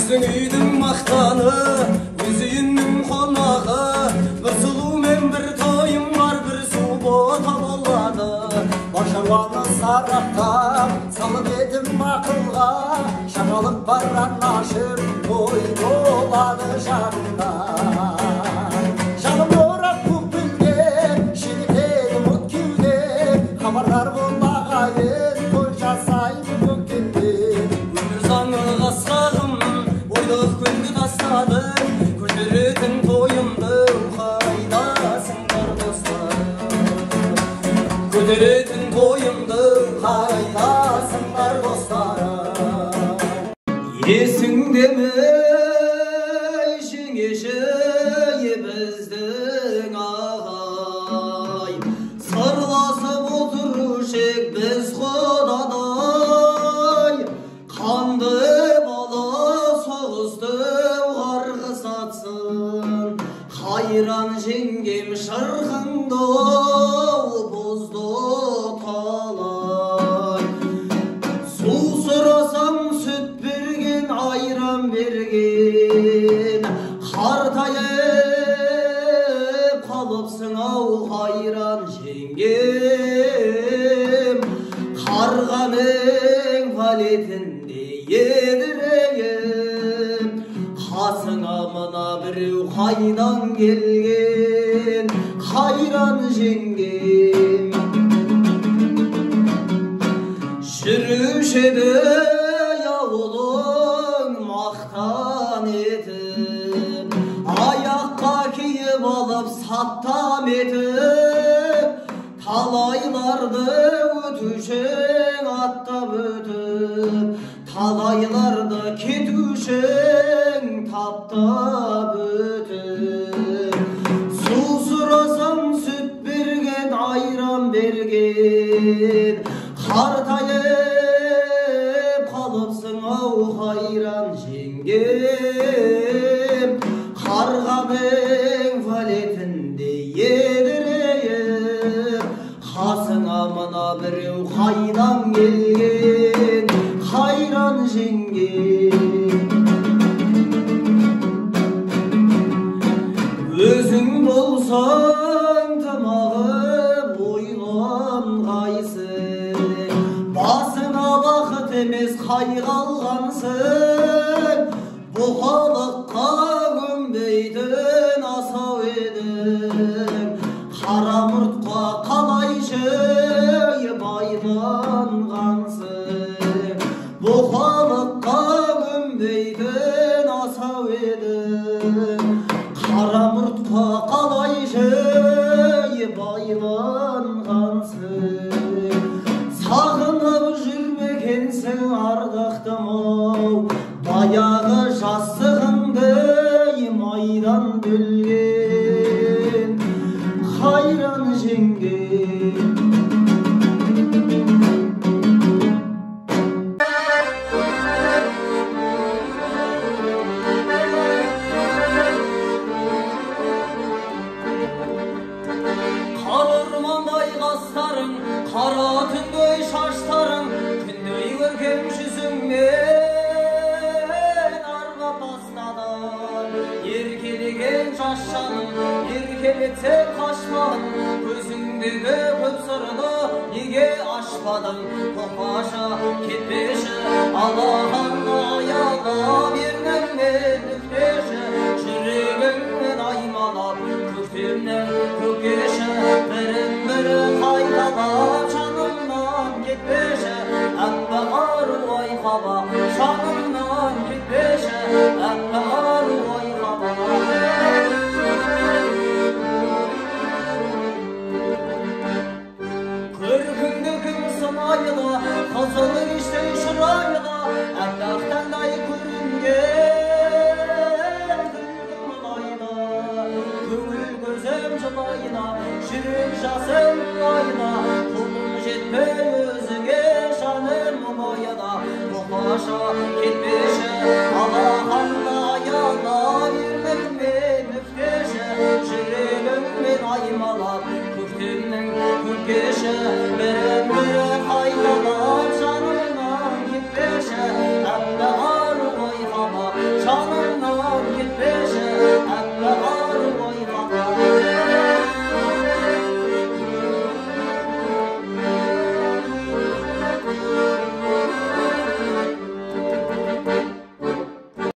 Біздің үйдің мақтаны, өз үйімнің қонағы, бір сұлумен бір тойым бар, бір суббота болады. Бар шаруаны сараптап, салып едім ақылға, жаңалық бар анашым, той болады жақында. Жаным орап көк белге, шегітеді от кеуде, хабардар бол ағайын, той жасаймын көктемде. Өмір заңы қасқағым, ойлық күнді тастадым, көтеретін тойымды қайдасыңдар достар? Көтеретін тойымды қайдасыңдар достарым? Есіңде ме жеңеше біздің ағай, сырласып отырушы ек біз құдадай, қанды бала соғысты қарғыс атсын, қайран жеңгем шырқыңды бұзды талай. Су сұрасам сүт берген, айран берген, қартайып қалыпсың ау қайран жеңгем, қарғаның валетіндей едірейіп, қасыңа мына біреу қайдан келген, қайран жеңгем. Жүруші еді ауылың мақтан етіп, аяққа киіп алып саптам етіп, талайларды өтушің аттап өтіп, талайларды кетушің таптап өтіп. Су сұрасам сүт берген, айран берген, қартайып қалыпсың ау қайран жеңгем, қарғаның валетіндей едірейіп, қасыңа мына біреу қайдан келген, қайран жеңгем. Өзің болсаң тымағып ойланғайсың, басыңа бақыт емес қайғы алғансың, бұқалыққа көнбейтін асау едің, қара мұртқа қалайшы байланғансың, бұқалыққа көнбейтін асау едің, қара мұртқа қалайшы байланғансың. Сағынып жүрмекенсің ардақтым ау, баяғы жастығыңды майдан бөлген, қайран жеңгем. Қар ормандай қастарың, қара түндей шаштарың, күндей көркем жүзіңмен арбап бастадым. Еркелеген жас жаным, еркелетсең қашпадың, көзіңдегі көп сырды неге ашпадың? Тоқташы, кетпеші, алақанды аялап, ерніңмен нүктеші, жүрегіңмен аймалап, көктемнің көкеші, бірін бірі қайталап, жанымнан кетпеші, аппақ ару айқабақ, жанымнан кетпеші, аппақ ару айқабақ. Көркіңді кім сынайды, қызыл кештей шырайлы, аппақ таңдай көрінген гүлдің мұнайды. Көңіл көзім жылайды, жүрек жасым мұңайды, қолым жетпей өзіңе, жаным мұңайды. Тоқташы, кетпеші, алақанды